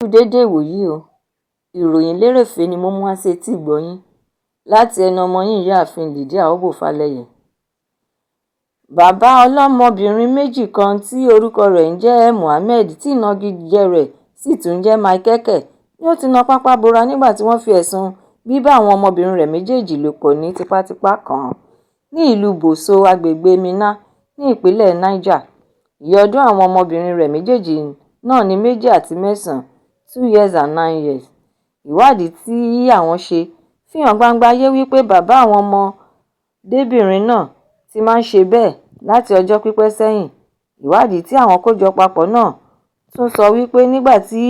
Kú déédé ìwòyí o. Ìròyìn lérèfé ni mo mú wá sétí ìgbọ́ yín láti ẹnu ọmọ yín ìyáàfin Lydia Obó Falẹyẹ. Bàbá ọlọ́mọbìnrin méjì kan tí orúkọ rẹ̀ ń jẹ́ Mohammed, tí ìnagijẹ rẹ̀ sì tún jẹ́ Michael, ni ó ti na pápá bora nígbà tí wọ́n fi ẹ̀sùn bíbá àwọn ọmọbìnrin rẹ̀ méjèèjì lò pọ̀ ní tipátipá kàn án ní ìlú Boso, àgbègbè Minna ní ìpínlẹ̀ Niger. Iye ọdún àwọn ọmọbìnrin rẹ̀ méjèèjì náà ní 2 àti 9, 2 years and 9 years. Ìwádìí tí àwọn ṣe fi hàn gbangba ayé wípé bàbá àwọn ọmọdébìnrin náà ti máa ń ṣe bẹ́ẹ̀ láti ọjọ́ pípẹ́ sẹ́yìn. Ìwádìí tí àwọn kó jọ papọ̀ náà tún sọ wípé nígbà tí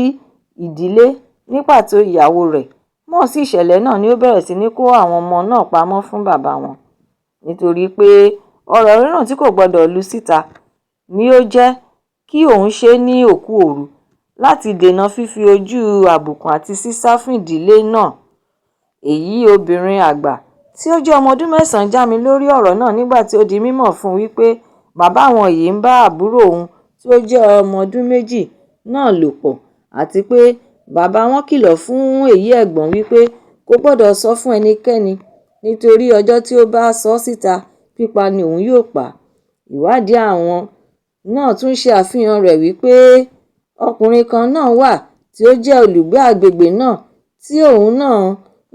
ìdílé, ní pàtó ìyàwó rẹ̀, mọ̀ sí ìṣẹ̀lẹ̀ náà ni ó bẹ̀rẹ̀ sí ní kó àwọn ọmọ náà pamọ́ fún bàbá wọn, nítorí pé ọ̀rọ̀ rírùn tí kò gbọdọ̀ lu síta ni ó jẹ́ kí òun ṣe é ní òkú òru láti dènà fífi ojú àbùkù àti sísá fún ìdílé náà. Èyí obìnrin àgbà tí ó jẹ́ ọmọ ọdún 9 já mi lórí ọ̀rọ̀ náà nígbà tí ó di mímọ̀ fún un wípé bàbá àwọn yìí ń bá àbúrò òun tí ó jẹ́ ọmọ ọdún 2 náà lò pọ̀, àti pé bàbá wọn kìlọ̀ fún èyí ẹ̀gbọ́n wípé kò gbọdọ̀ sọ fún ẹnikẹ́ni, nítorí ọjọ́ tí ó bá sọ síta, pípa ni òun yóò pa á. Ìwádìí àwọn náà tún ṣe àfihàn rẹ̀ wípé ọkùnrin kan náà wà tí ó jẹ́ olùgbé àgbègbè náà tí òun náà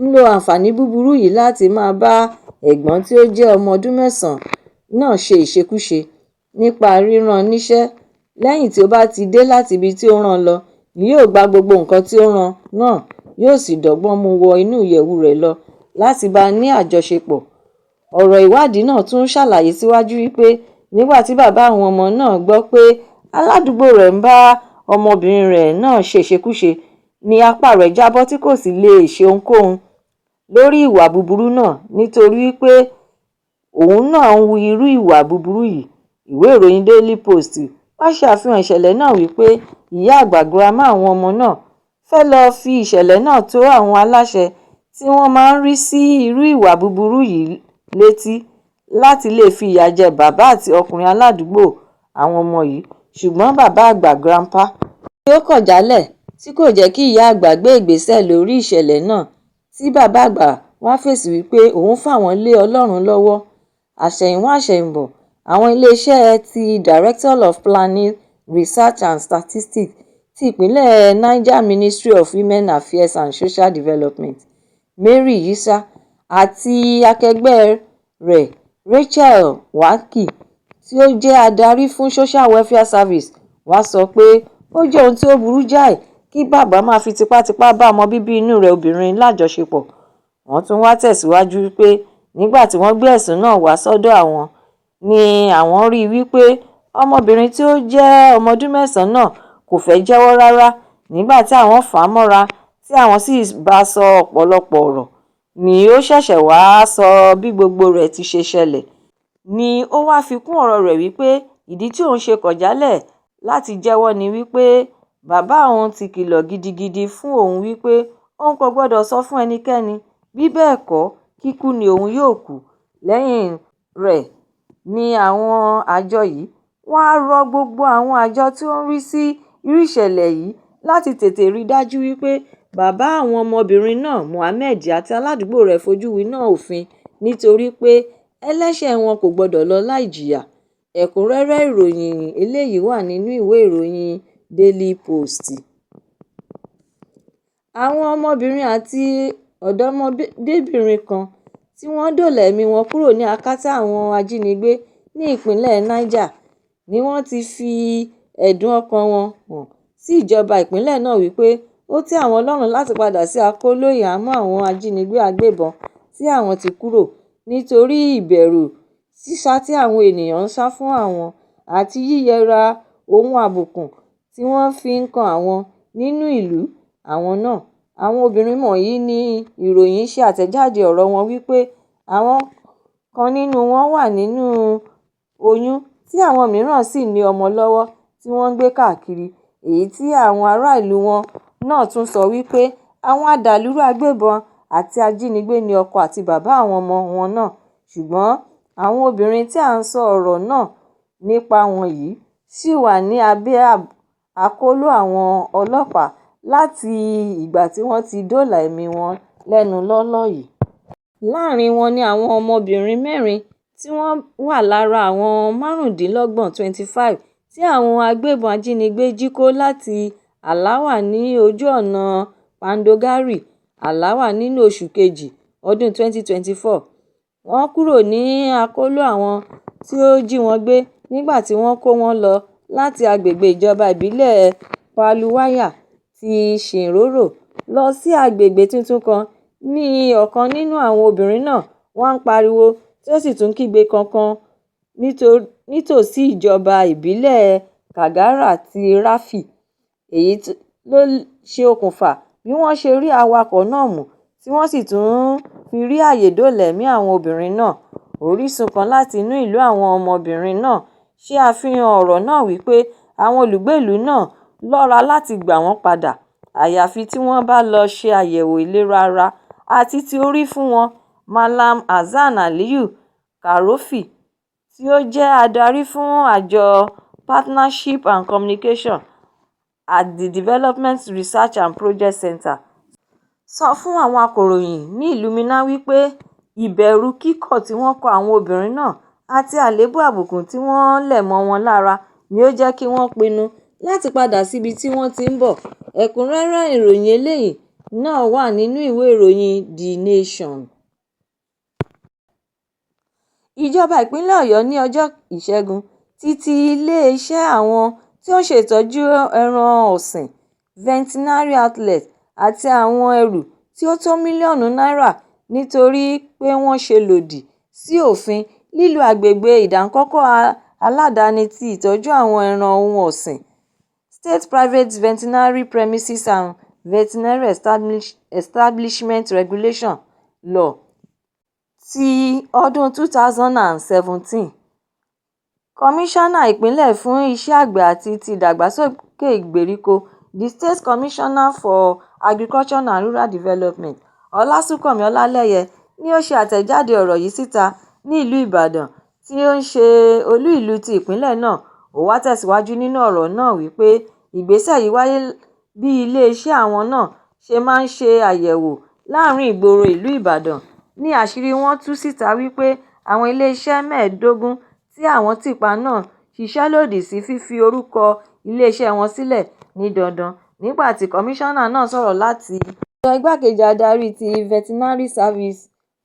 ń lo àǹfààní búburú yìí láti máa bá ẹ̀gbọ́n tí ó jẹ́ ọmọ ọdún 9 náà ṣe ìṣekúṣe nípa rírán níṣẹ́. Lẹ́yìn tí ó bá ti dé láti ibi tí ó rán lọ ni yóò gba gbogbo nǹkan tí ó rán náà, yóò sì dọ́gbọ́n mú wọ inú ìyẹ̀wù rẹ̀ lọ láti bá a ní àjọṣepọ̀. Ọ̀rọ̀ ìwádìí náà tún ṣàlàyé síwájú wípé nígbà tí bàbá àwọn ọmọ náà gbọ́ pé aládùúgbò rẹ̀ ń bá ọmọbìnrin rẹ̀ náà ṣe ìṣekúṣe ní apá rẹ̀ jábọ́, tí kò sì lè ṣe ohunkóhun lórí ìwà búburú náà, nítorí wípé òun náà ń hu irú ìwà búburú yìí. Ìwé ìròyìn Daily Post wá ṣe àfihàn ìṣẹ̀lẹ̀ náà wípé ìyá àgbà, girama àwọn ọmọ náà, fẹ́ lọ́ọ́ fi ìṣẹ̀lẹ̀ náà tó àwọn aláṣẹ tí wọ́n máa ń rí sí irú ìwà búburú yìí létí láti lè fìyà jẹ bàbá àti ọkùnrin aládùúgbò àwọn ọmọ yìí, ṣùgbọ́n bàbá àgbà, grandpa, tí ó kọ̀ jálẹ̀ tí kò jẹ́ kí ìyá àgbà gbé ìgbésẹ̀ lórí ìṣẹ̀lẹ̀ náà, tí bàbá àgbà wá fèsì wípé òun fà wọ́n lé Ọlọ́run lọ́wọ́. Àsẹ̀yìnwá àsẹ̀yìnbọ̀, àwọn iléeṣẹ́ ti Director of Planning, Research and Statistics ti ìpínlẹ̀ Niger, Ministry of Women Affairs and Social Development, Mary Yisa, àti akẹgbẹ́ rẹ̀ Rachel Waki tí ó jẹ́ adarí fún Social Welfare Service, wàá sọ pé ó jẹ́ ohun tí ó burú jáì kí bàbá máa fi tipátipá bá ọmọ bíbí inú rẹ̀ obìnrin lájọṣepọ̀. Wọ́n tún wá tẹ̀síwájú wípé nígbà tí wọ́n gbé ẹ̀sùn náà wá sọ́dọ̀ àwọn ni àwọn rí i wípé ọmọbìnrin tí ó jẹ́ ọmọ ọdún 9 náà kò fẹ́ jẹ́wọ́ rárá. Nígbà tí àwọn fà á mọ́ra, tí àwọn sì bá a sọ ọ̀pọ̀lọpọ̀ ọ̀rọ̀, ni ó ṣẹ̀ṣẹ̀ wáá sọ bí gbogbo rẹ̀ ti ṣe ṣẹlẹ̀. Ni ó wáá fi kún ọ̀rọ̀ rẹ̀ wípé ìdí tí òun ṣe kọ̀ jálẹ̀ láti jẹ́wọ́ ni wípé bàbá òun ti kìlọ̀ gidigidi fún òun wípé òun kò gbọdọ̀ sọ fún ẹnikẹ́ni, bí bẹ́ẹ̀ kọ́, kíkú ni òun yóò kú. Lẹ́yìn rẹ̀ ni àwọn àjọ yìí wàá rọ gbogbo àwọn àjọ tí ó ń rí sí irú ìṣẹ̀lẹ̀ yìí láti tètè rí i dájú wípé bàbá àwọn ọmọbìnrin náà, Mohammed, àti aládùúgbò rẹ̀ fojú winá òfin, nítorí pé ẹlẹ́ṣẹ̀ wọn kò gbọdọ̀ lọ láì jìyà. Ẹ̀kúnrẹ́rẹ́ ìròyìn eléyìí wà nínú ìwé ìròyìn Daily Post. Àwọn ọmọbìnrin àti ọ̀dọ́mọdébìnrin kan tí wọ́n dóòlà ẹ̀mí wọn kúrò ní akátá àwọn ajínigbé ní ìpínlẹ̀ Niger ni wọ́n ti fi ẹ̀dùn ọkàn wọn hàn sí ìjọba ìpínlẹ̀ náà wípé ó tẹ́ àwọn lọ́rùn láti padà sí akóló ìhàmọ́ àwọn ajínigbé agbébọn tí àwọn ti kúrò, nítorí ìbẹ̀rù sísá tí àwọn èèyàn ń sá fún àwọn àti yíyẹra ohun àbùkù tí wọ́n fi ń kan àwọn nínú ìlú àwọn náà. Àwọn obìnrin wọ̀nyí ní ìròyìn ṣe àtẹ̀jáde ọ̀rọ̀ wọn wípé àwọn kan nínú wọn wà nínú oyún, tí àwọn mìíràn sì ní ọmọ lọ́wọ́ tí wọ́n ń gbé káàkiri, èyí tí àwọn aráàlú wọn náà tún sọ wípé àwọn adàlúrú agbébọn àti ajínigbé ní ọkọ àti bàbá àwọn ọmọ wọn náà. Ṣùgbọ́n àwọn obìnrin tí à ń sọ ọ̀rọ̀ náà nípa wọn yìí ṣì wà ní abẹ́ àkóló àwọn ọlọ́pàá. láti ìgbà tí wọ́n ti dóòlà ẹ̀mí wọn lẹ́nu lọ́ọ́lọ́ yìí. Láàrin wọn ni àwọn ọmọbìnrin mẹ́rin tí wọ́n wà lára àwọn márùndínlọ́gbọ̀n 25 tí àwọn agbébọn ajínigbé jí kó láti Aláwà ní ojú ọ̀nà Pandogari-Aláwà nínú oṣù kejì ọdún 2024. Wọ́n kúrò ní akóló àwọn tí ó jí wọn gbé nígbà tí wọ́n kó wọn lọ láti agbègbè ìjọba ìbílẹ̀ Paluwaya ti Ṣìnrórò lọ sí agbègbè tuntun kan ní ọ̀kan nínú àwọn obìnrin náà wá ń pariwo tí ó sì tún kígbe kankan nítòsí ìjọba ìbílẹ̀ Kàgárà ti Rafi. Èyí ló ṣe okùnfà bí wọ́n ṣe rí awakọ̀ náà mú tí wọ́n sì tún fi rí ààyè dóòlà ẹ̀mí àwọn obìnrin náà. Orísun kan láti inú ìlú àwọn ọmọbìnrin náà ṣe àfihàn ọ̀rọ̀ náà wípé àwọn olùgbé ìlú náà lọ́ra láti gbà wọ́n padà, àyàfi tí wọ́n bá lọ ṣe àyẹ̀wò ìlera ara àti ti orí fún wọn. Mallam Hasan Aliyu Karofi, tí ó jẹ́ adarí fún àjọ Partnership and Communication at the Development Research and Project Centre, sọ fún àwọn akọ̀ròyìn ní ìlú Minna wípé ìbẹ̀rù kíkọ̀ tí wọ́n kọ àwọn obìnrin náà àti àléébù àbùkù tí wọ́n lẹ̀ mọ́ wọn lára ni ó jẹ́ kí wọ́n pinnu láti padà síbi tí wọ́n ti ń bọ̀. Ẹ̀kúnrẹ́rẹ́ ìròyìn eléyìí náà wà nínú ìwé ìròyìn The Nation. Ìjọba ìpínlẹ̀ Ọ̀yọ́ ní ọjọ́ Ìṣẹ́gun ti ti iléeṣẹ́ àwọn tí ó ń ṣe ìtọ́jú ẹran ọ̀sìn veterinary outlet àti àwọn ẹrù tí ó tó mílíọ̀nù náírà nítorí pé wọ́n ṣe lòdì sí òfin lílo agbègbè ìdákọ̀kọ̀ aládàáni ti ìtọ́jú àwọn ẹran ohun ọ̀sìn State Private Veterinary Premises and Veterinary Establishment Regulation Law ti ọdún 2017. Kọmíṣánná ìpínlẹ̀ fún iṣẹ́ àgbẹ̀ àti ti ìdàgbàsókè ìgbèríko, The State Commissioner for Agriculture and Rural Development, Ọlásùnkànmí Ọlálẹyé ni ó ṣe àtẹ̀jáde ọ̀rọ̀ yìí síta ní ìlú Ìbàdàn tí í ṣe olú ìlú ti ìpínlẹ̀ náà. Ó wáá tẹ̀síwájú nínú ọ̀rọ̀ náà wípé ìgbésẹ̀ yìí wáyé bí iléeṣẹ́ àwọn náà ṣe máa ń ṣe àyẹ̀wò láàrin ìgboro ìlú Ìbàdàn ní àṣírí wọn tú síta wípé àwọn iléeṣẹ́ mẹ́ẹ̀ẹ́dógún tí àwọn tì pa náà ṣiṣẹ́ lòdì sí fífi orúkọ iléeṣẹ́ wọn sílẹ̀ ní dandan. Nígbà tí kọmíṣánná náà sọ̀rọ̀ láti ọ̀dọ̀ igbákejì adarí ti Veterinary Service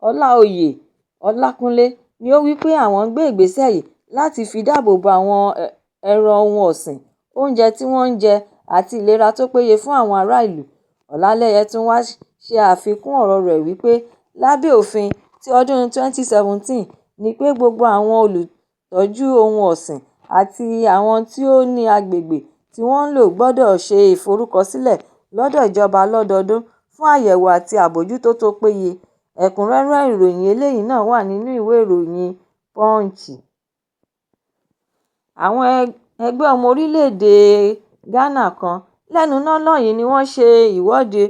Ọláòyè Ọlákúnlé ni ó wí pé àwọn ń gbé ìgbésẹ̀ yìí láti fi dáàbò bo àwọn ẹran ohun ọ̀sìn, oúnjẹ tí wọ́n ń jẹ àti ìlera tó péye fún àwọn ará ìlú. Ọláléyé tún wáá ṣe àfikún ọ̀rọ̀ rẹ̀ wípé lábẹ́ òfin ti ọdún 2017 ní pé gbogbo àwọn olùtọ́jú ohun ọ̀sìn àti àwọn tí ó ní agbègbè tí wọ́n ń lò gbọ́dọ̀ ṣe ìforúkọsílẹ̀ lọ́dọ̀ ìjọba lọ́dọọdún fún àyẹ̀wò àti àbójútó tó péye. Ẹ̀kúnrẹ́rẹ́ ìròyìn eléyìí náà wà nínú ìwé ìròyìn Punch. Àwọn ẹgbẹ́ ọmọ orílẹ̀-èdè Ghana kan lẹ́nu lọ́ọ́lọ́ yìí ni wọ́n ṣe ìwọ́de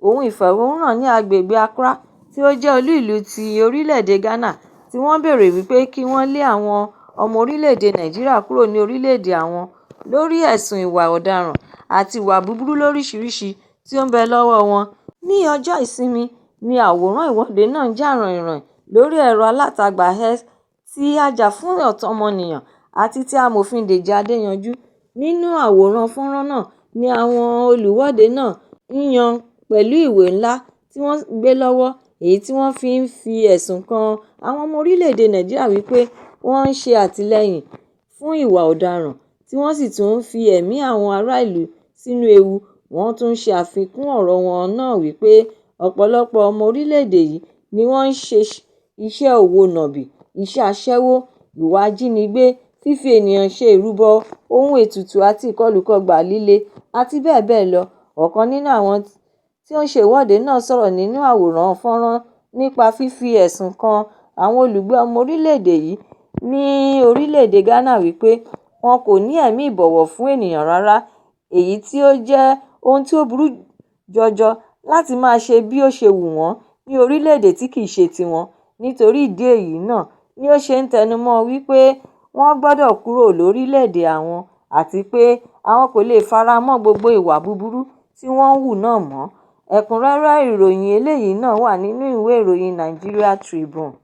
ohun ìfẹ̀hónúhàn ní agbègbè Accra tí ó jẹ́ olú ìlú ti orílẹ̀-èdè Ghana tí wọ́n ń béèrè wípé kí wọ́n lé àwọn ọmọ orílẹ̀-èdè Nàìjíríà kúrò ní orílẹ̀-èdè àwọn lórí ẹ̀sùn ìwà ọ̀daràn àti ìwà búburú lóríṣiríṣi tí ó ń bẹ lọ́wọ́ wọn. Ní ọjọ́ Ìsinmi ni àwòrán ìwọ́de náà ń jà ròhìnròhìn lórí ẹ̀rọ alátagbà X ti ajàfúnẹ̀tọ́ ọmọnìyàn àti ti Amòfin Dèjì Adéyanjú. Nínú àwòrán fọ́nrán náà ni àwọn olùwọ́de náà ń yan pẹ̀lú ìwé ńlá tí wọ́n gbé lọ́wọ́ èyí tí wọ́n fi ń fi ẹ̀sùn kan àwọn ọmọ orílẹ̀-èdè Nàìjíríà wípé wọ́n ń ṣe àtìlẹ́yìn fún ìwà ọ̀daràn tí wọ́n sì tún ń fi ẹ̀mí àwọn ará ìlú sínú ewu. Wọ́n tún ṣe àfikún ọ̀rọ̀ wọn náà wípé ọ̀pọ̀lọpọ̀ ọmọ orílẹ̀-èdè yìí ni wọ́n ń ṣe iṣẹ́ òwò nàbì, iṣẹ́ aṣẹ́wó, ìwà ìjínigbé, fífi ènìyàn ṣe ìrúbọ ohun ètùtù àti ìkọlùkọgbà líle àti bẹ́ẹ̀ bẹ́ẹ̀ lọ. Ọ̀kan nínú àwọn tí ó ń ṣe ìwọ́de náà sọ̀rọ̀ nínú àwòrán fọ́nrán nípa fífi ẹ̀sùn kan àwọn olùgbé ọmọ orílẹ̀-èdè yìí ní orílẹ̀-èdè Ghana wípé wọn kò ní ẹ̀mí ìbọ̀wọ̀ fún ènìyàn rárá, èyí tí ó jẹ́ ohun tí ó burú jọjọ láti máa ṣe bí ó ṣe wù wọ́n ní orílẹ̀-èdè tí kì í ṣe tiwọn. Nítorí ìdí èyí náà ni ó ṣe ń tẹnumọ́ wípé wọ́n gbọ́dọ̀ kúrò lórílẹ̀-èdè àwọn àti pé àwọn kò lè faramọ́ gbogbo ìwà búburú tí wọ́n hù náà mọ́. Ẹ̀kúnrẹ́rẹ́ ìròyìn eléyìí náà wà nínú ìwé ìròyìn Nigeria Tribune.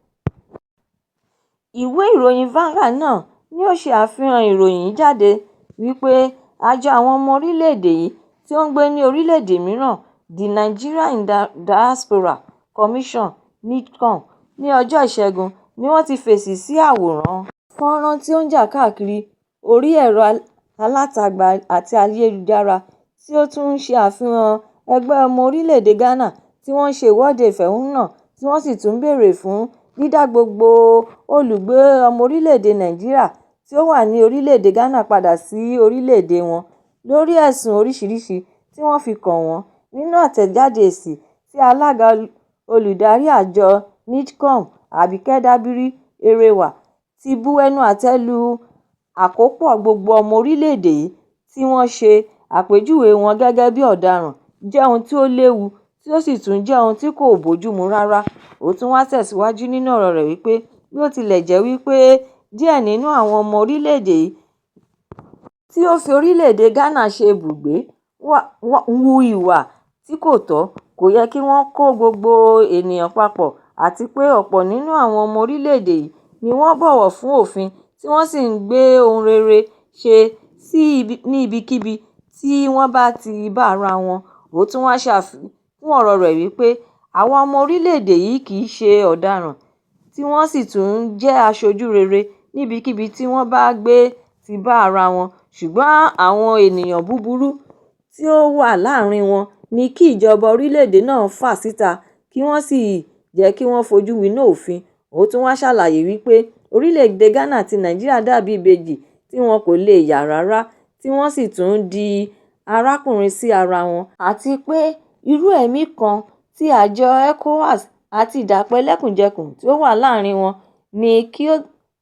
Ìwé ìròyìn Vanguard náà ni ó ṣe àfihàn ìròyìn yìí jáde wípé àjọ àwọn ọmọ orílẹ̀-èdè yìí tí ó ń gbé ní orílẹ̀-èdè mìíràn, The Nigerian in Diaspora Commission (NIDCOM), ní ọjọ́ Ìṣẹ́gun ni wọ́n ti fèsì sí àwòrán fọ́nrán tí ó ń jà káàkiri orí ẹ̀rọ alátagbà àti ayélujára tí ó tún ń ṣe àfihàn ẹgbẹ́ ọmọ orílẹ̀-èdè Ghana tí wọ́n ń ṣe ìwọ́de ìfẹ̀hónúhàn tí wọ́n sì tún ń béèrè fún dídá gbogbo olùgbé ọmọ orílẹ̀-èdè Nàìjíríà tí ó wà ní orílẹ̀-èdè Ghana padà sí orílẹ̀-èdè wọn lórí ẹ̀sùn oríṣiríṣi tí wọ́n fi kàn wọ́n. Nínú àtẹ̀jáde èsì tí alága olùdarí àjọ NIDCOM, Abike Dabiri Erewa, ti bu ẹnu àtẹ́ lu àkópọ̀ gbogbo ọmọ orílẹ̀-èdè yìí tí wọ́n ṣe àpèjúwe wọn gẹ́gẹ́ bí ọ̀daràn jẹ́ ohun tí ó léwu tí ó sì tún jẹ́ ohun tí kò bójúmu rárá. Ó tún wá tẹ̀síwájú nínú ọ̀rọ̀ rẹ̀ wípé bí ó tilẹ̀ jẹ́ wípé díẹ̀ nínú àwọn ọmọ orílẹ̀-èdè yìí tí ó fi orílẹ̀-èdè Ghana ṣe ibùgbé hu ìwà tí kò tọ́, kò yẹ kí wọ́n kó gbogbo ènìyàn papọ̀ àti pé ọ̀pọ̀ nínú àwọn ọmọ orílẹ̀-èdè yìí ni wọ́n bọ̀wọ̀ fún òfin tí wọ́n sì ń gbé ohun rere ṣe ní ibikíbi tí wọ́n bá ti bá ara wọn. Ó tún wá ṣàfikún ọ̀rọ̀ rẹ̀ wípé àwọn ọmọ orílẹ̀-èdè yìí kì í ṣe ọ̀daràn tí wọ́n sì tún jẹ́ aṣojú rere níbikíbi tí wọ́n bá gbé ti bá ara wọn, ṣùgbọ́n àwọn ènìyàn búburú tí ó wà láàrin wọn ní kí ìjọba orílẹ̀-èdè náà fà síta kí wọ́n sì jẹ́ kí wọ́n fojú winá òfin. Ó tún wá ṣàlàyé wípé orílẹ̀-èdè Ghana àti Nàìjíríà dàbí ìbejì tí wọn kò lè yà rárá tí wọ́n sì tún di arákùnrin sí ara wọn, àti pé irú ẹ̀mí kan tí àjọ ECOWAS àti ìdàpọ̀ ẹlẹ́kùnjẹkùn tí ó wà láàrin wọn ní kí ó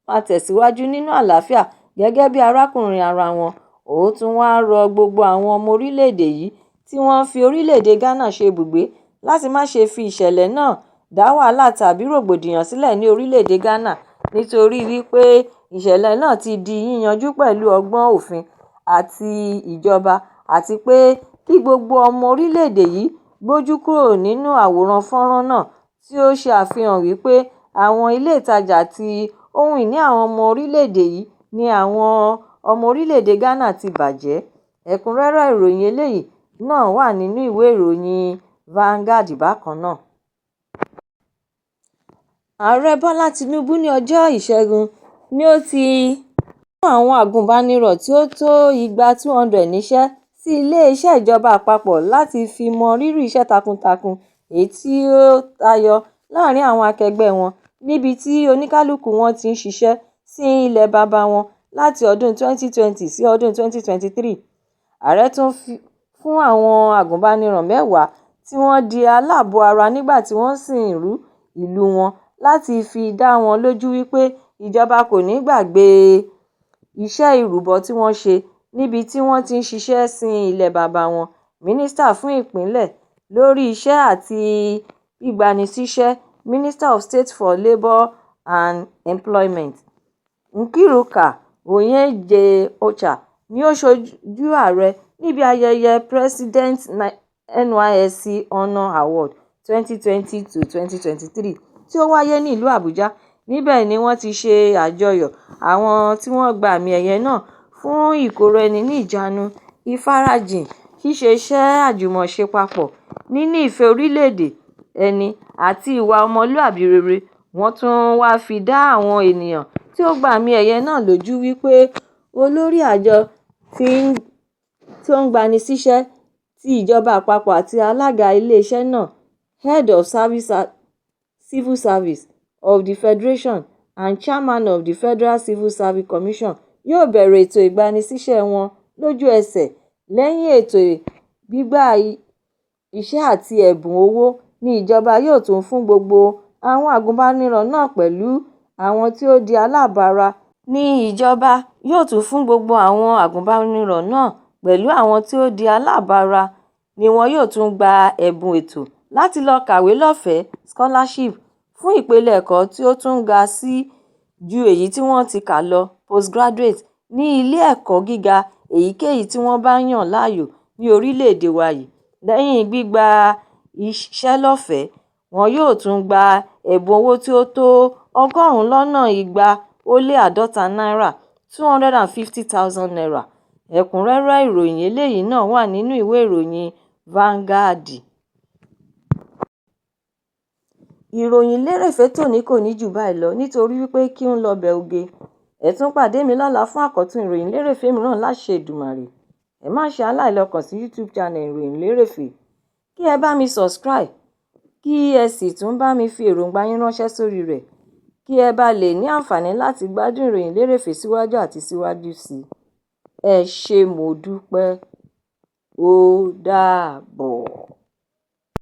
máa tẹ̀síwájú nínú àlàáfíà gẹ́gẹ́ bí arákùnrin ara wọn. Ó tún wá rọ gbogbo àwọn ọmọ orílẹ̀-èdè yìí tí wọ́n fi orílẹ̀-èdè Ghana ṣe ibùgbé láti má ṣe fi ìṣẹ̀lẹ̀ náà dá wàhálà tàbí rògbòdìyàn sílẹ̀ ní orílẹ̀-èdè Ghana nítorí wípé ìṣẹ̀lẹ̀ náà ti di yíyanjú pẹ̀lú ọgbọ́n òfin àti ìjọba, àti pé kí gbogbo ọmọ orílẹ̀-èdè yìí gbójú kúrò nínú àwòrán fọ́nrán náà tí ó ṣe àfihàn wípé àwọn ilé ìtajà àti ohun ìní àwọn ọmọ orílẹ̀-èdè yìí ní àwọn ọmọ orílẹ̀-èdè Ghana ti bàjẹ́. Ẹ̀kúnrẹ́rẹ́ ìròyìn eléyìí náà wà nínú ìwé ìròyìn Vanguard bákan náà. Ààrẹ Bọ́lá Tinubu ní ọjọ́ Ìṣẹ́gun ni ó ti fún àwọn agùnbánirọ̀ tí ó tó igba 200 níṣẹ́ sí iléeṣẹ́ ìjọba àpapọ̀ láti fi mọ rírì iṣẹ́ takuntakun èyí tí ó tayọ láàrin àwọn akẹgbẹ́ wọn níbi tí oníkálukú wọn ti ń ṣiṣẹ́ sí ilẹ̀ baba wọn láti ọdún 2020 sí ọdún 2023. Ààrẹ tún fún àwọn agùnbánirọ̀ mẹ́wàá tí wọ́n di aláàbọ̀ ara nígbà tí wọ́n ń sìnrú ìlú wọn láti fi dá wọn lójú wípé ìjọba kò ní gbàgbé iṣẹ́ ìrúbọ tí wọ́n ṣe níbi tí wọ́n ti ń ṣiṣẹ́ sin ilẹ̀ baba wọn. Mínísítà fún ìpínlẹ̀ lórí iṣẹ́ àti gbígbanisíṣẹ́, Minister of State for Labour and Employment, Nkiruka Onyejeocha ni ó ṣojú ààrẹ níbi ayẹyẹ President's NYSC Honour Award 2020-2023 tí ó wáyé ní ìlú Àbújá. Níbẹ̀ ni wọ́n ti ṣe àjọyọ̀ àwọn tí wọ́n gba àmì ẹ̀yẹ náà fún ìkóraẹni-níjàánu, ìfarajìn, ṣíṣe iṣẹ́ àjùmọ̀ṣe papọ̀, níní ìfẹ́ orílẹ̀-èdè ẹni àti ìwà ọmọlúàbí rere. Wọ́n tún wáá fi dá àwọn ènìyàn tí ó gba àmì ẹ̀yẹ náà lójú wípé olórí àjọ tí ó ń gbanisíṣẹ́ ti ìjọba àpapọ̀ àti alága iléeṣẹ́ náà, Head of Civil Service of the Federation and Chairman of the Federal Civil Service Commission, yóò bẹ̀rẹ̀ ètò ìgbanisíṣẹ́ wọn lójú ẹsẹ̀ lẹ́yìn ètò gbígba iṣẹ́ àti ẹ̀bùn owó ní ìjọba yóò tún fún gbogbo àwọn agùnbánirọ̀ náà pẹ̀lú àwọn tí ó di aláàbọ̀ ara ní ìjọba yóò tún fún gbogbo àwọn agùnbánirọ̀ náà pẹ̀lú àwọn tí ó di aláàbọ̀ ara ni wọn yóò tún gba ẹ̀bùn ètò láti lọ kàwé lọ́fẹ̀ẹ́ scholarship fún ìpele ẹ̀kọ́ tí ó tún ga sí ju èyí tí wọ́n ti kà lọ postgraduate ní ilé-ẹ̀kọ́ gíga èyíkéyìí tí wọ́n bá yàn láàyò ní orílẹ̀-èdè wa yìí. Lẹ́yìn gbígba iṣẹ́ lọ́fẹ̀ẹ́, wọn yóò tún gba ẹ̀bùn owó tí ó tó 250,000 náírà, ₦250,000. Ẹ̀kúnrẹ́rẹ́ ìròyìn eléyìí náà wà nínú ìwé ìròyìn Vanguard. Ìròyìn lérèfé tòní kò ní jù báyìí lọ nítorí wípé kí ń lọbẹ̀ oge. Ẹ tún pàdé mi lọ́la fún àkọ́tún ìròyìn lérèfé mìíràn láṣẹ Èdùmàrè. Ẹ má ṣe aláìlọkàn sí YouTube channel Ìròyìn Lérèfé, kí ẹ bá mi subscribe, kí ẹ sì tún bá mi fi èròǹgbà yín ránṣẹ́ sórí rẹ̀, kí ẹ bá lè ní àǹfààní láti gbádùn ìròyìn lérèfé síwájú àti síwájú sí i. Ẹ ṣé, mo dúpẹ́. Ó dàbọ̀.